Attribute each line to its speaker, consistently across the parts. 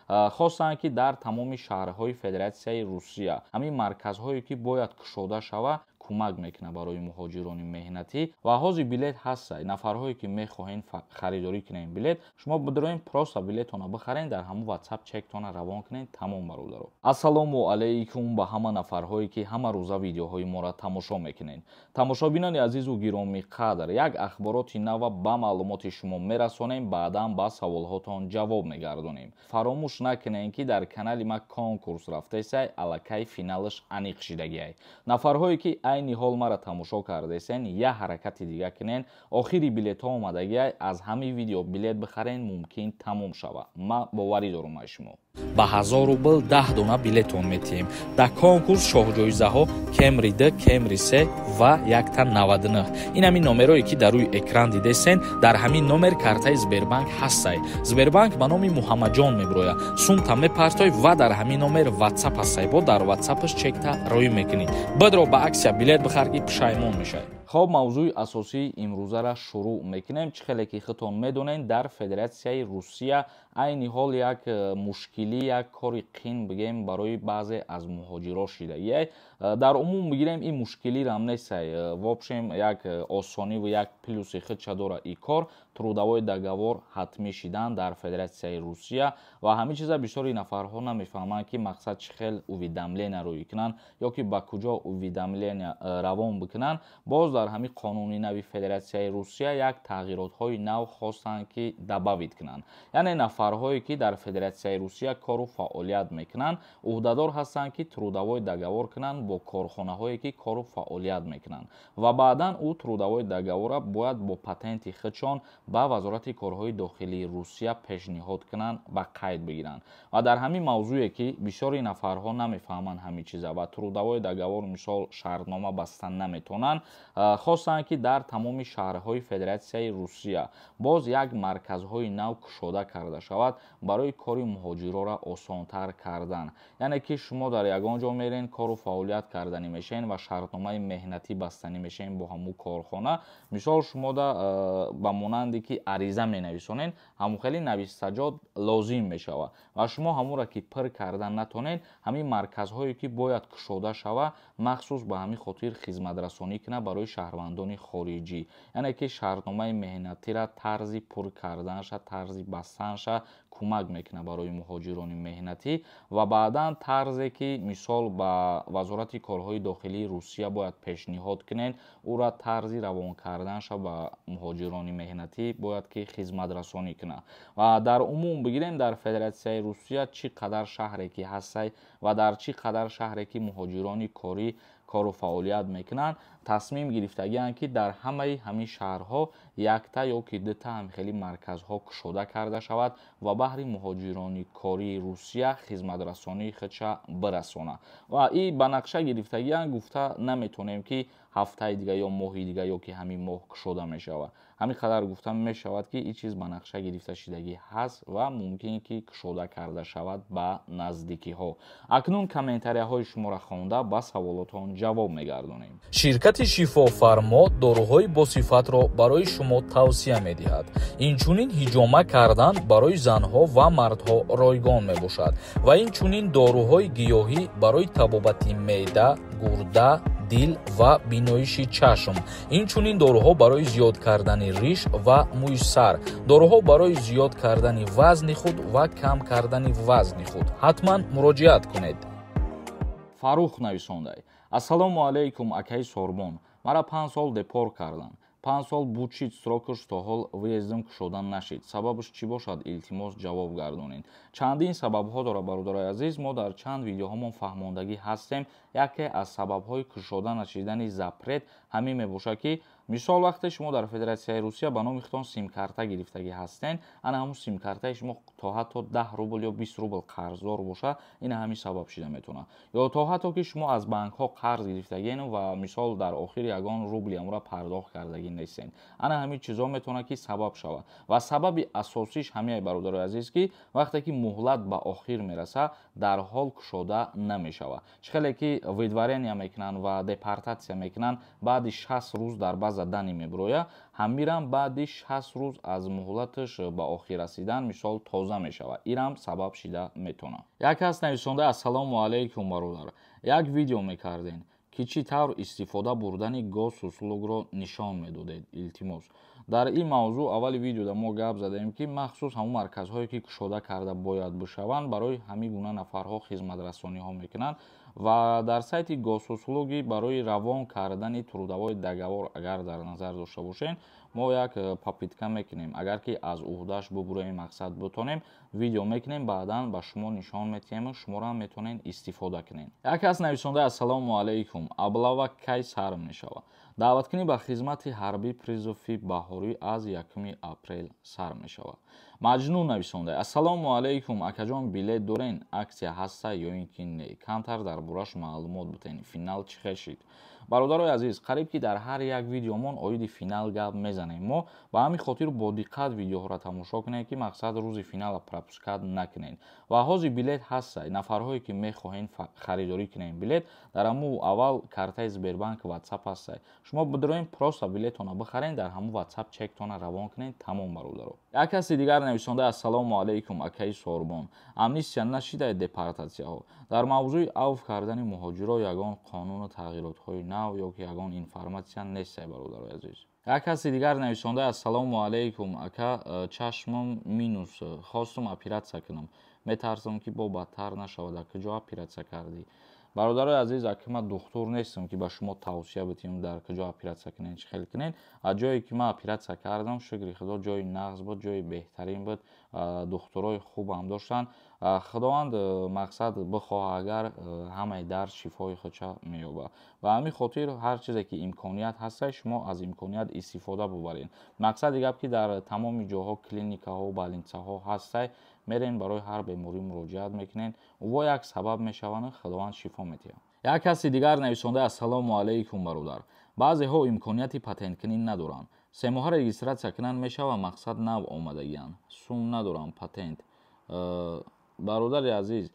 Speaker 1: Хостанд, ки дар тамоми шаҳрҳои Федератсияи Русия ҳамин марказҳое, ки бояд кушода шава, кӯмак мекунад барои муҳоҷирони меҳнатӣ. Ва ҳозир билет ҳаста. Нафарҳое, ки мехоҳен харидорӣ кунен билет, шумо бидроен, просто билетона бихарен, дар ҳамун WhatsApp чектона равон кунен, тамом, бародаро. Ассалому алайкум ба ҳама нафарҳое, ки ҳама рӯза видеоҳои моро тамошо мекунен. Тамошобинони азизу гиромӣ қадр, як ахбороти нава ба маълумоти шумо мерасонем, баъдан ба саволҳотон ҷавоб мегардонем. Фаромӯш накунен, ки дар канали ма конкурс рафтесай, аллакай финалаш аниқ шидагиай. Нафарҳое, ки айни ҳол мара тамошо кардесен, як ҳаракати дига кунен. Охири билетҳо омадагиай, аз ҳамин видео билет бихарен, мумкин тамом шава. Ма боварӣ дорум аз шумо.
Speaker 2: Ба 1000 рубл 10 дона билетон метиҳем. Дар конкурс шоҳҷоизаҳо Кемри д, Кемри се ва якта 99. Ин ҳамин номерое, ки дар рӯи экран дидесен, дар ҳамин номер картаи Сбербанк ҳастай. Сбербанк ба номи Муҳаммадҷон мебирояд. Сумта мепартой ва дар ҳамин номер Ватсап ҳастай, бо дар Ватсапаш чекта роӣ мекунӣ. Бидро, ба аксия билет бихар, ки пушаймон мешавӣ.
Speaker 1: Хоб, мавзӯи асосии имрӯзара шурӯъ мекунем. Чӣ хеле ки худтон медонед, дар Федератсияи Русия айни ҳол як мушкилӣ, як кори қин бигем, барои баъзе аз муҳоҷиро шидагиай. Дар умум бигирем, ин мушкилирам нестай, в общем як осониву як плюси худша дора и кор. Трудовой договор ҳатмӣ шидан дар Федератсияи Русия ва ҳамин чиза бисёри нафарҳо намефаҳманд, ки мақсад чӣ хел уведомления рӯй кунанд ё ки ба куҷо уведомления равон бикунанд. Боз дар ҳамин қонуни нави Федератсияи Русия як тағйиротҳои нав хостанд, ки добавить кунанд. Яъне нафарҳое, ки дар Федератсияи Русия кору фаъолият мекунанд, ӯҳдадор ҳастанд, ки трудовой договор кунанд бо корхонаҳое, ки кору фаъолият мекунанд, ва баъдан ӯ трудовой договорра бояд бо патенти худшон ба Вазорати корҳои дохилии Русия пешниҳод кунанд, ба қайд бигиранд. Ва дар ҳамин мавзӯе, ки бисёри нафарҳо намефаҳманд ҳамин чиза ва трудовой договор, мисол, шартнома баста наметавонанд, хостанд, ки дар тамоми шаҳрҳои Федератсияи Русия боз як марказҳои нав кушода карда шавад барои кори муҳоҷирора осонтар кардан. Яъне ки шумо дар ягон ҷо мерен, кору фаъолият карданӣ мешавен ва шартномаи меҳнатӣ бастанӣ мешавен бо ҳамун корхона. Мисол, шумо ба монанде ки ариза менависонед, ҳамун хеле навистаҷот лозим мешавад ва шумо ҳамонро ки пур кардан натонед, ҳамин марказҳое, ки бояд кушода шава, махсус ба ҳамин хотир хизматрасонӣ кунад барои шаҳрвандони хориҷӣ. Яъне ки шартномаи меҳнатира тарзи пур карданша, тарзи бастанша кӯмак мекунад барои муҳоҷирони меҳнатӣ. Ва баъдан тарзе, ки мисол ба Вазорати корҳои дохилии Русия бояд пешниҳод кунед, ӯра тарзи равон карданша ба муҳоҷирони меҳнатӣ бояд ки хизматрасонӣ кунад. Ва дар умум бигирем, дар Федератсияи Русия чӣ қадар шаҳре ки ҳастай ва дар чӣ қадар шаҳре ки муҳоҷирони корӣ кору фаъолият мекунанд, тасмим гирифтагианд, ки дар ҳамаи ҳамин шаҳрҳо якта ё ки дута ҳамхели марказҳо кушода карда шавад ва баҳри муҳоҷирони кории Русия хизматрасонии худша бирасонад. Ва и ба нақша гирифтагианд, гуфта наметавонем, ки ҳафтаи дига ё моҳи дига ё ки ҳамин моҳ кушода мешавад. Ҳамин қадар гуфта мешавад, ки ин чиз ба нақша гирифта шидагӣ ҳаст ва мумкин ки кушода карда шавад ба наздикиҳо. Акнун комментарияҳои шуморо хонда, ба саволотон ҷавоб мегардонем.
Speaker 2: Ширкати Шифофармо доруҳои босифатро барои шумо тавсия медиҳад. Инчунин ҳиҷома кардан барои занҳо ва мардҳо ройгон мебошад ва инчунин доруҳои гиёҳӣ барои табобати меъда, гурда, дил ва биноиши чашм, инчунин доруҳо барои зиёд кардани риш ва мӯи сар, доруҳо барои зиёд кардани вазни худ ва кам кардани вазни худ. Ҳатман муроҷиат кунед.
Speaker 1: Фарух нависондай: «Ассалому алайкум, акаи Сорбон. Мара 5 сол депорт карданд. 5 сол бучид срокаш, то ҳол въездам кушода нашид. Сабабаш чӣ бошад? Илтимос, ҷавоб гардонед». Чандин сабабҳо дорад, бародарои азиз. Мо дар чанд видеоҳомон фаҳмондагӣ ҳастем. Яке аз сабабҳои кушода нашидани запрет ҳамин мебошад, ки мисол, вақте шумо дар Федератсияи Русия ба номи худтон симкарта гирифтагӣ ҳастен, ана ҳамун симкартаи шумо то ҳатто 10 рубл ё 20 рубл қарздор бошад, ина ҳамин сабаб шида метавонад. Ё то ҳатто ки шумо аз банкҳо қарз гирифтагиен ва мисол дар охир ягон рубли амро пардохт кардагӣ нестен. Ана ҳамин чизҳо метавонад, ки сабаб шавад. Ва сабаби асосиш ҳамияй, бародарои азиз, ки вақте ки муҳлат ба охир мерасад, дар ҳол кушода намешавад. Чӣ хеле ки выдворения мекунанд ва депортатсия мекунанд, баъди 60 рӯз дар баъзе База данных меброя, ҳамирам баъди 60 рӯз аз муҳлаташ ба охир расидан, мисол, тоза мешавад. Ирам сабаб шида метавонад. Як кас нависонда: «Ассалому алайкум, бародар, як видео мекардем, ки чӣ тавр истифода бурдани госуслугро нишон медодед, илтимос». Дар ин мавзӯъ аввали видеода мо гап задаем, ки махсус ҳамон марказҳое, ки кушода карда бояд бишаванд, барои ҳамин гуна нафарҳо хизматрасониҳо мекунанд. Ва дар сайти госуслуги барои равон кардани трудовой договор, агар дар назар дошта бошем, мо як попытка мекунем. Агар ки аз уҳдаш бубуроем, мақсад, бутонем, видео мекунем, баъдан ба шумо нишон метиҳем, шуморо ҳам метавонед истифода кунед. Як кас нависонда: «Ассалому алайкум, облава кай сар мешавад?» Даъваткунӣ ба хизмати ҳарбӣ, призыви баҳорӣ, аз 1 апрел сар мешавад. Маҷнун нависонда: «Ассалому алайкум, акаҷон, билет дорен? Акция ҳаста ё ин ки не? Камтар дар бораш маълумот бутен. Финал чӣ хел шид?» Бародарои азиз, қариб ки дар ҳар як видеомон оиди финал гап мезанем мо. Ба ҳамин хотир бо диққат видеоҳоро тамошо кунед, ки мақсад, рӯзи финала пропускать накунед. Ва ҳозир билет ҳаста. Нафарҳое, ки мехоҳед харидорӣ кунед билет, дар ҳамун аввал картаи Сбербанк Ватсап ҳаста, шумо бидроен, просто билетона бихарен, дар ҳамун Ватсап чектона равон кунед, тамом, бародаро. Як каси дигар нависонда: «Ассалому алайкум, акаи Сорбон, амнистия нашидаи депортатсияҳо? Дар мавзӯи авф кардани муҳоҷиро ягон қонуну тағйиротҳои нав ё ки ягон информатсия нестай?» Бародарои азиз, як каси дигар нависонда: «Ассалому алайкум, ака, чашмам минус, хостум оператсия кунам, метарсам, ки бо бадтар нашавад. Дар куҷо оператсия кардӣ?» Бародарои азиз, ака, ман духтур нестам, ки ба шумо тавсия бидиҳам дар куҷо оператсия кунед, чӣ хел кунед. Аз ҷое, ки ман оператсия кардам, шукри Худо, ҷои нағз буд, ҷои беҳтарин буд, духтурои хубам доштанд. Худованд, мақсад, бихоҳ агар, ҳамаи дард шифои худша меёбад. Ба ҳамин хотир ҳар чизе ки имконият ҳаста, шумо аз имконият истифода бубаред. Мақсади гап, ки дар тамоми ҷоҳо клиникаҳо, больницаҳо ҳастай, мерен, барои ҳар беморӣ муроҷиат мекунед, во як сабаб мешаванд, Худованд шифо медиҳад. Як каси дигар нависонда: «Ассалому алайкум, бародар, баъзеҳо имконияти патенткунӣ надоранд, 3 моҳа регистрация кунанд мешава? Мақсад, нав омадагианд, сум надорам патент». Бародари азиз,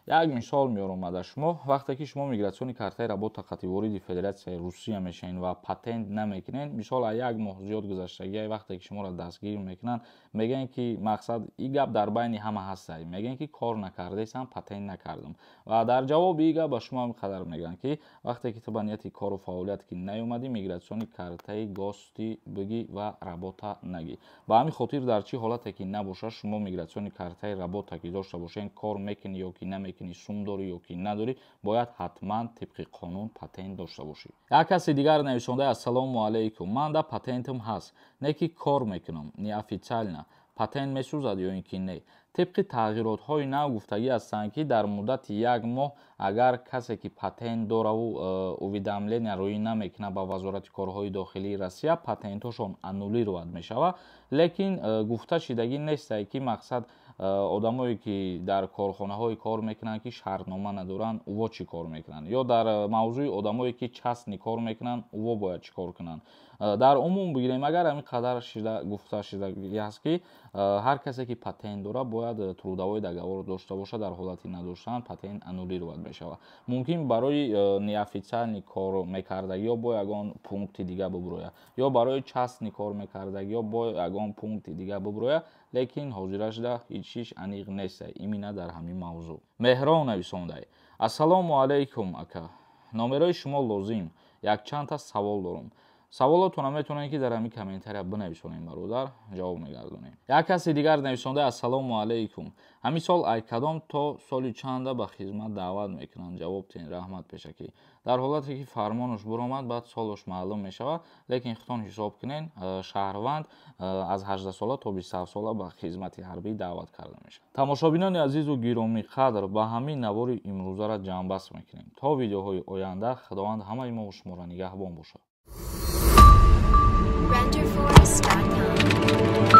Speaker 1: як мисол меорам ада шумо. Вақте ки шумо миграционный картаи работа қати вориди Федератсияи Русия мешавед ва патент намекунед, мисол, а як моҳ зиёд гузаштагия, вақте ки шуморо дастгир мекунанд, мегӯянд, ки, мақсад, и гап дар байни ҳама ҳастай, мегӯянд, ки кор накардаесам, патент накардам. Ва дар ҷавоби и гап ба шумо ҳамин қадар мегӯянд, ки вақте ки ту ба нияти кору фаъолият ки наёмадӣ, миграционный картаи гости бигӣ ва работа нагӣ. Ба ҳамин хотир дар чӣ ҳолате ки набошад, шумо миграционный картаи работа ки дошта бошед, кор мекунӣ ё ки намекунӣ, сум дорӣ ё ки надорӣ, бояд ҳатман тибқи қонун патент дошта бошӣ. Як каси дигар нависонда: «Ассалому алайкум, ман да патентам ҳаст, не ки кор мекунам неофициально, патент месӯзад ё ин ки не?» Тибқи тағйиротҳои нав гуфтагӣ ҳастанд, ки дар муддати як моҳ агар касе ки патент дораву уведомления рӯӣ намекунад ба Вазорати корҳои дохилии Россия, патентҳошон аннулировать мешавад. Лекин гуфта шидагӣ нестае, ки, мақсад, одамое ки дар корхонаҳое кор мекунанд, ки шартнома надоранд, уво чӣ кор мекунанд, ё дар мавзӯи одамое ки частный кор мекунанд, уво бояд чӣ кор кунанд. Дар умум бигирем агар, ҳамин қадар шида гуфта шидагӣ ҳаст, ки ҳар касе ки патент дорад, бояд трудовой договор дошта бошад. Дар ҳолати надоштан патент аннулировать мешавад. Мумкин, барои неофициальный кор мекардагиё бо ягон пункти дига бубурояд, ё барои частный кор мекардагиё бо ягон пункти дига бубурояд, лекин ҳозира шуда ҳеҷ чиз аниқ нест именно дар ҳамин мавзӯъ. Меҳрон нависондай: «Ассалому алайкум, ака, номерои шумо лозим, якчандта савол дорам». Саволотона метавонед, ки дар ҳамин комментария бинависонем, бародар, ҷавоб мегардонем. Як каси дигар нависонда: «Ассалому алайкум, ҳамин сол ай кадом то соли чанда ба хизмат даъват мекунанд? Ҷавоб тиҳен, раҳмат пешакӣ». Дар ҳолате ки фармонаш буромад, баъд солаш маълум мешавад, лекин худтон ҳисоб кунед, шаҳрванд аз 18 сола то 27 сола ба хизмати ҳарбӣ даъват карда мешавад. Тамошобинони азизу гиромиқадр, ба ҳамин навори имрӯзара ҷамъбаст мекунем. То видеоҳои оянда Худованд ҳамаи мо шуморо нигаҳбон бошад.
Speaker 3: Renderforest.com.